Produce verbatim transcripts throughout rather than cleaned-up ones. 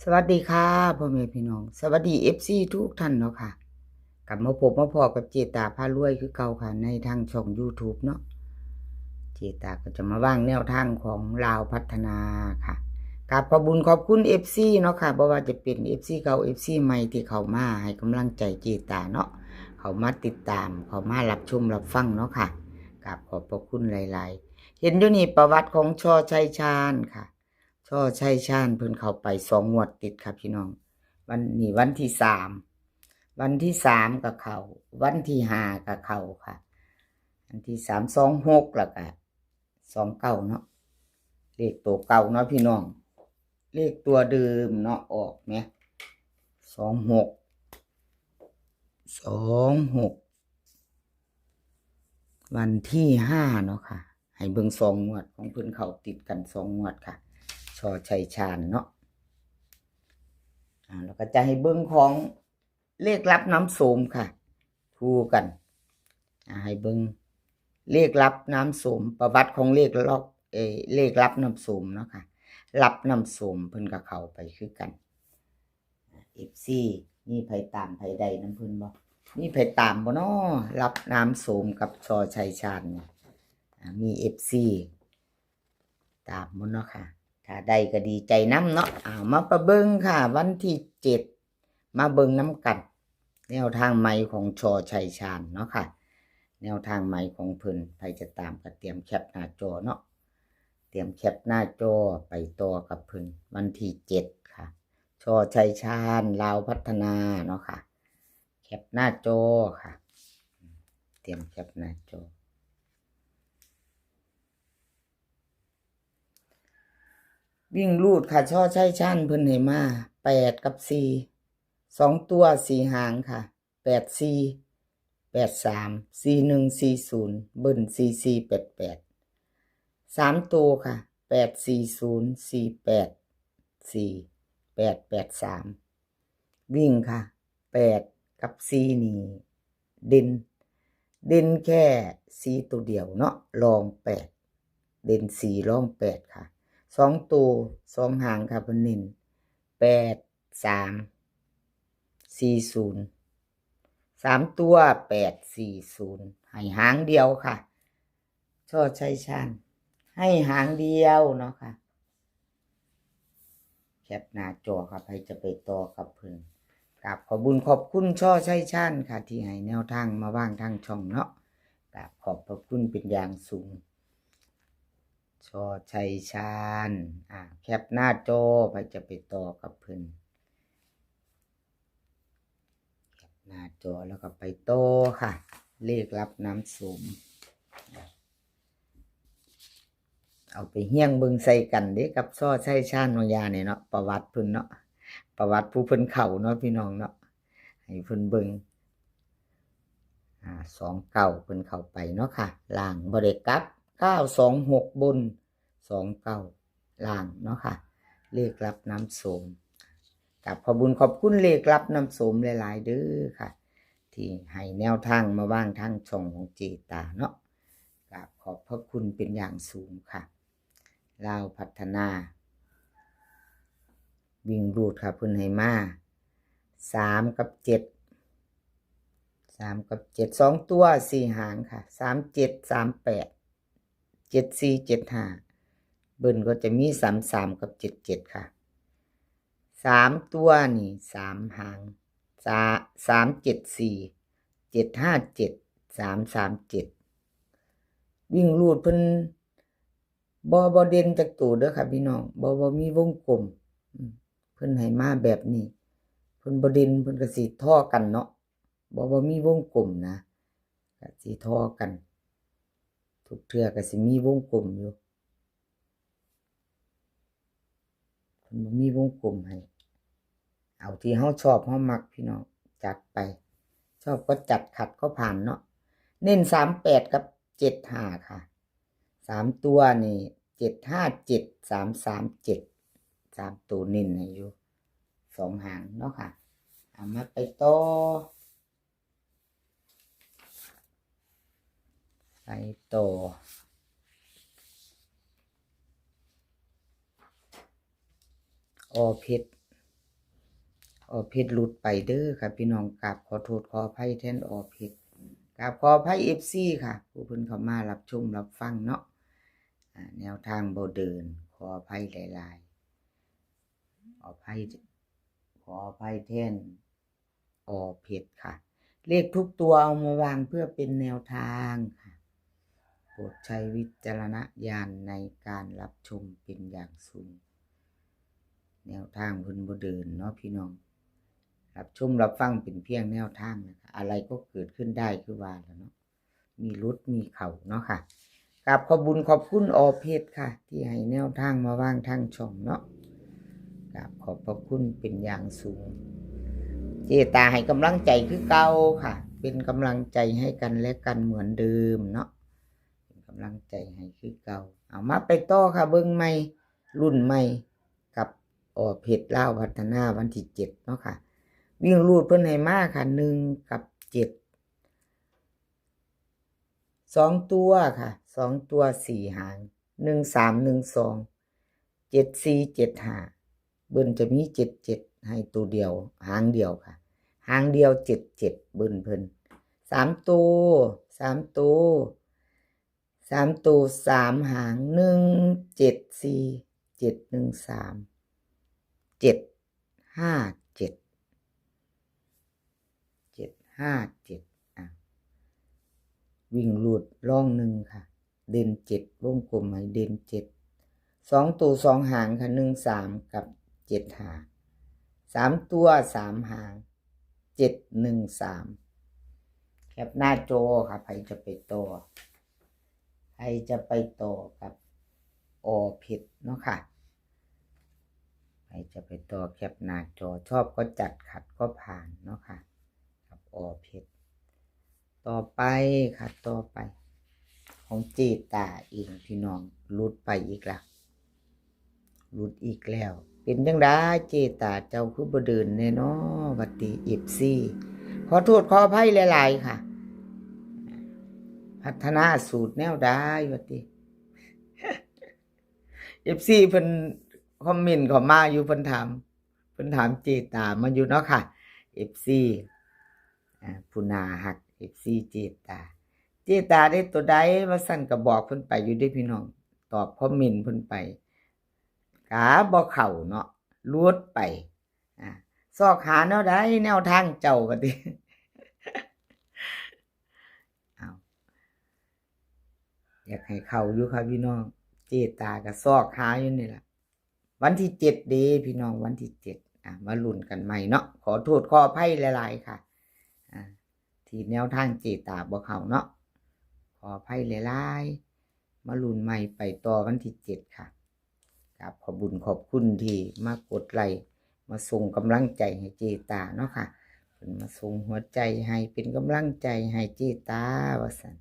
สวัสดีค่ะ พ่อแม่พี่น้อง สวัสดี เอฟซี ทุกท่านเนาะค่ะ กลับมาพบมาพ้อกับเจตาพารวยคือเก่าค่ะ ในทางช่อง YouTube เนาะ เจตาก็จะมาวางแนวทางของลาวพัฒนาค่ะ กราบขอบบุญขอบคุณ เอฟซี เนาะค่ะ บ่ว่าจะเป็น เอฟซี เก่า เอฟซี ใหม่ที่เข้ามาให้กำลังใจเจตาเนาะ เข้ามาติดตาม เข้ามารับชมรับฟังเนาะค่ะ กราบขอบพระคุณหลายๆ เห็นอยู่นี่ประวัติของ ช.ชัยชาญ ค่ะ ช.ชัยชาญ เพิ่นเข้าไปสองงวดติดค่ะพี่น้อง วันนี้วันที่สาม วันที่สามก็เข้า วันที่ห้าก็เข้าค่ะ วันที่สาม สองหก แล้วก็ สองเก้า เนาะ เลขตัวเก่าเนาะพี่น้อง เลขตัวเดิมเนาะ ออกไหม สองหก สองหก วันที่ห้าเนาะค่ะ ให้เบิ่งสองงวดของเพิ่นเข้าติดกันสองงวดค่ะ ช.ชัยชาญ เนาะ อ่า แล้วก็จะให้เบิ่งของเลขลับน้ำโสมค่ะ คู่กัน อ่า ให้เบิ่งเลขลับน้ำโสม ประวัติของเลขล็อก เอ่อ เลขลับน้ำโสมเนาะค่ะ ลับน้ำโสมเพิ่นก็เข้าไปคือกัน เอฟซี มีไผตามไผได้นำเพิ่นบ่ มีไผตามบ่น้อ ลับน้ำโสมกับ ช.ชัยชาญ เนี่ย อ่า มี เอฟซี ตามบ่เนาะค่ะ ถ้าได้ก็ดีใจนำเนาะ เอามาประเบิ่งค่ะ วันที่เจ็ด มาเบิ่งนำกัน แนวทางใหม่ของ ช.ชัยชาญ เนาะค่ะ แนวทางใหม่ของเพิ่น ไผจะตามก็เตรียมแคปหน้าจอเนาะ เตรียมแคปหน้าจอไปต่อกับเพิ่น วันที่เจ็ด ค่ะ ช.ชัยชาญ ลาวพัฒนาเนาะค่ะ แคปหน้าจอค่ะ เตรียมแคปหน้าจอ วิ่งรูดค่ะ ช.ชัยชาญ เพิ่นให้มา แปด กับ สี่ สองตัวสี่หางค่ะ แปด สี่ แปด สาม สี่ หนึ่ง สี่ ศูนย์ เบิ้ล สี่ สี่ แปด แปด สามตัวค่ะ แปด สี่ ศูนย์ สี่ แปด สี่ แปด แปด สาม วิ่งค่ะ แปด กับ สี่ นี่ เด่น เด่นแค่ สี่ ตัวเดียวเนาะ รอง แปด เด่น สี่ รอง แปด ค่ะ สองตัว สองหางค่ะเพิ่นเน้น แปด สาม สี่ ศูนย์ สามตัว แปด สี่ ศูนย์ ให้หางเดียวค่ะ ช.ชัยชาญ ให้หางเดียวเนาะค่ะ แคปหน้าจอค่ะ ไผจะไปต่อกับเพิ่น กราบขอบบุญขอบคุณ ช.ชัยชาญ ค่ะ ที่ให้แนวทางมาวางทางช่องเนาะ กราบขอบพระคุณเป็นอย่างสูง ช.ชัยชาญ อ่า แคปหน้าจอ ไผจะไปต่อกับเพิ่น แคปหน้าจอแล้วก็ไปต่อค่ะ เลขลับน้ำโสม เอาไปเฮี้ยงเบิ่งใส่กันเด้กับ ช.ชัยชาญ บางอย่างเนี่ยเนาะ ประวัติเพิ่นเนาะ ประวัติผู้เพิ่นเข้าเนาะพี่น้องเนาะ ให้เพิ่นเบิ่ง อ่า สองเก้า เพิ่นเข้าไปเนาะค่ะ ล่างบ่ได้กลับ เก้าสองหก บน สองเก้า ล่างเนาะค่ะ เลขลับน้ำโสม กราบขอบบุญขอบคุณเลขลับน้ำโสมหลายๆ เด้อค่ะ ที่ให้แนวทางมาวางทางช่องของเจตาเนาะ กราบขอบพระคุณเป็นอย่างสูงค่ะ ลาวพัฒนา วิ่งรูดค่ะ เพิ่นให้มา สาม กับ เจ็ด สาม กับ เจ็ด สองตัวสี่หางค่ะ สาม เจ็ด สาม แปด เจ็ด สี่ เจ็ด ห้า เบิ้ลก็จะมี สาม สาม กับ เจ็ด เจ็ด ค่ะ สาม ตัวนี่ สาม หาง สา- สาม เจ็ด สี่ เจ็ด ห้า เจ็ด สาม สาม เจ็ด วิ่งรูดเพิ่น บ่ บ่เด่นจักตัวเด้อค่ะพี่น้อง บ่ บ่มีวงกลม อืม เพิ่นให้มาแบบนี้ เพิ่นบ่เด่น เพิ่นก็สิท่อกันเนาะ บ่ บ่มีวงกลมนะ ก็สิท่อกัน ทุกเทื่อก็สิมีวงกลมอยู่ เพิ่นบ่มีวงกลมให้ เอาที่เฮาชอบเฮามักพี่น้อง จัดไป ชอบก็จัด ขัดก็ผ่านเนาะ เน้น สามแปด กับ เจ็ดห้า ค่ะ สามตัวนี่ เจ็ดห้าเจ็ด สามสามเจ็ด สามตัวเน้นให้อยู่ สองหางเนาะค่ะ เอามาไปต่อ ไปต่อ อ.เพชร อเพชรหลุดไปเด้อค่ะพี่น้อง กราบขอโทษขออภัยแทนอเพชร กราบขออภัย เอฟซี ค่ะ ผู้เพิ่นเข้ามารับชมรับฟังเนาะ อ่า แนวทางบ่เดิน ขออภัยหลายๆ ขออภัย ขออภัยแทนอเพชรค่ะ เลขทุกตัวเอามาวางเพื่อเป็นแนวทางค่ะ โปรดใช้วิจารณญาณในการรับชมเป็นอย่างสูง แนวทางเพิ่นบ่เดินเนาะพี่น้อง รับชมรับฟังเป็นเพียงแนวทางนะคะ อะไรก็เกิดขึ้นได้คือว่าแล้วเนาะ มีหลุดมีเข้าเนาะค่ะ กราบขอบบุญขอบคุณอเพชรค่ะ ที่ให้แนวทางมาวางทางช่องเนาะ กราบขอบพระคุณเป็นอย่างสูง เจตาให้กำลังใจคือเก่าค่ะ เป็นกำลังใจให้กันและกันเหมือนเดิมเนาะ เป็นกำลังใจให้คือเก่า เอามาไปต่อค่ะ เบิ่งใหม่ รุ่นใหม่ กับอเพชรลาวพัฒนาวันที่เจ็ดเนาะค่ะ วิ่งรูดเพิ่นให้มาค่ะ หนึ่ง กับ เจ็ด สองตัวค่ะ สองตัวสี่หาง หนึ่งสาม หนึ่งสอง เจ็ดสี่ เจ็ดห้า เบิ้ลจะมี เจ็ดเจ็ด ให้ตัวเดียว หางเดียวค่ะ หางเดียว เจ็ดเจ็ด เบิ้ลเพิ่น สามตัว สามตัว สามตัว สามหาง หนึ่งเจ็ดสี่ เจ็ดหนึ่งสาม เจ็ดห้าเจ็ด เจ็ดห้าเจ็ด อ่ะ วิ่งรูดร่องหนึ่งค่ะ เด่นเจ็ด วงกลมให้เด่นเจ็ด สองตัวสองหางค่ะ หนึ่งสาม กับ เจ็ดห้า สามตัวสามหาง เจ็ดหนึ่งสาม แคปหน้าจอค่ะ ใครจะไปต่อ ใครจะไปต่อกับอเพชรเนาะค่ะ ใครจะไปต่อแคปหน้าจอ ชอบก็จัด ขัดก็ผ่านเนาะค่ะ กับอเพชร ต่อไปค่ะ ต่อไป ของเจตาเองพี่น้อง หลุดไปอีกแล้ว หลุดอีกแล้ว เป็นจั่งใดเจตาเจ้าคือบ่เดินแน่นอ ว่าติ เอฟซี ขอโทษขออภัยหลายๆค่ะ พัฒนาสูตรแนวใด ว่าติ เอฟซี เพิ่นคอมเมนต์เข้ามาอยู่ เพิ่นถาม เพิ่นถามเจตามาอยู่เนาะค่ะ เอฟซี อ่า ผู้น่าฮัก เอฟซี เจตา เจตาได้ตัวใดว่าซั่น ก็บอกเพิ่นไปอยู่เด้พี่น้อง ตอบคอมเมนต์เพิ่นไป กะบ่เข้าเนาะ หลุดไป อ่า ซอกหาแนวใด แนวทางเจ้า ว่าติ เอา อยากให้เข้าอยู่ค่ะพี่น้อง เจตาก็ซอกหาอยู่นี่ล่ะ วันที่เจ็ดเด้พี่น้อง วันที่เจ็ด อ่ะ มาลุ้นกันใหม่เนาะ ขอโทษขออภัยหลายๆค่ะ อ่า ที่แนวทางเจตาบ่เข้าเนาะ ขออภัยหลายๆ มาลุ้นใหม่ไปต่อวันที่เจ็ดค่ะ กราบขอบบุญขอบคุณที่มากดไลค์ มาส่งกำลังใจให้เจตาเนาะค่ะ เพิ่นมาส่งหัวใจให้ เป็นกำลังใจให้เจตา ว่าซั่น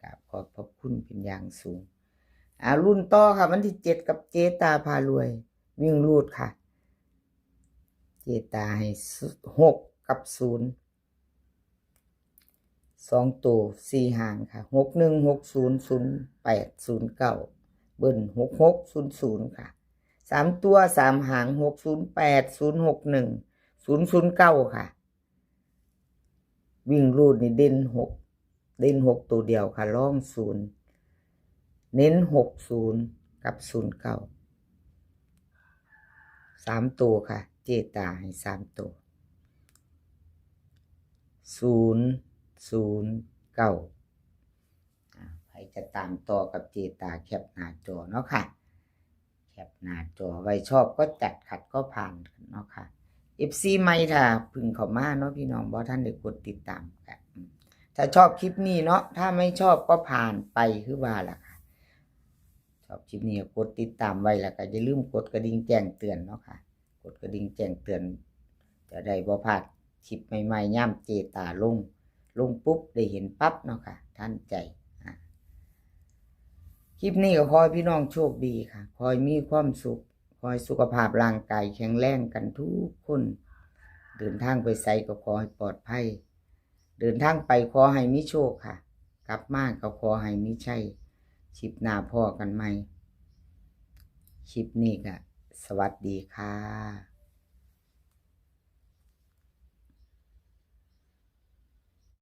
กราบขอบพระคุณเป็นอย่างสูง อ่า ลุ้นต่อค่ะ วันที่เจ็ดกับเจตาพารวย วิ่งรูดค่ะ เจตาให้ หก กับ ศูนย์ สองตัวสี่หางค่ะ หกหนึ่ง หกศูนย์ ศูนย์แปด ศูนย์เก้า เบิ้ล หกหก ศูนย์ศูนย์ ค่ะ สามตัวสามหาง หกศูนย์แปด ศูนย์หกหนึ่ง ศูนย์ศูนย์เก้า ค่ะ วิ่งรูดนี่เด่นหก เด่นหกตัวเดียวค่ะ รองศูนย์ เน้นหกศูนย์ กับ ศูนย์เก้า สามตัวค่ะ เจตาให้สามตัว ศูนย์ศูนย์เก้า อ่า ใครจะตามต่อกับเจตาแคปหน้าจอเนาะค่ะ แคปหน้าจอไว้ ชอบก็จัด ขัดก็ผ่านเนาะค่ะ เอฟซี ใหม่ถ้าเพิ่งเข้ามาเนาะพี่น้อง บ่ทันได้กดติดตามก็ อืม ถ้าชอบคลิปนี้เนาะ ถ้าไม่ชอบก็ผ่านไปคือว่าล่ะค่ะ ชอบคลิปนี้ก็กดติดตามไว้ แล้วก็อย่าลืมกดกระดิ่งแจ้งเตือนเนาะค่ะ กดกระดิ่งแจ้งเตือน จะได้บ่พลาดคลิปใหม่ๆ ยามเจตาลง ลงปุ๊บได้เห็นปั๊บเนาะค่ะ ทันใจ อ่ะ คลิปนี้ก็ขอให้พี่น้องโชคดีค่ะ ขอให้มีความสุข ขอให้สุขภาพร่างกายแข็งแรงกันทุกคน เดินทางไปไสก็ขอให้ปลอดภัย เดินทางไปขอให้มีโชคค่ะ กลับมาก็ขอให้มีชัย คลิปหน้าพ้อกันใหม่ คลิปนี้ก็สวัสดีค่ะ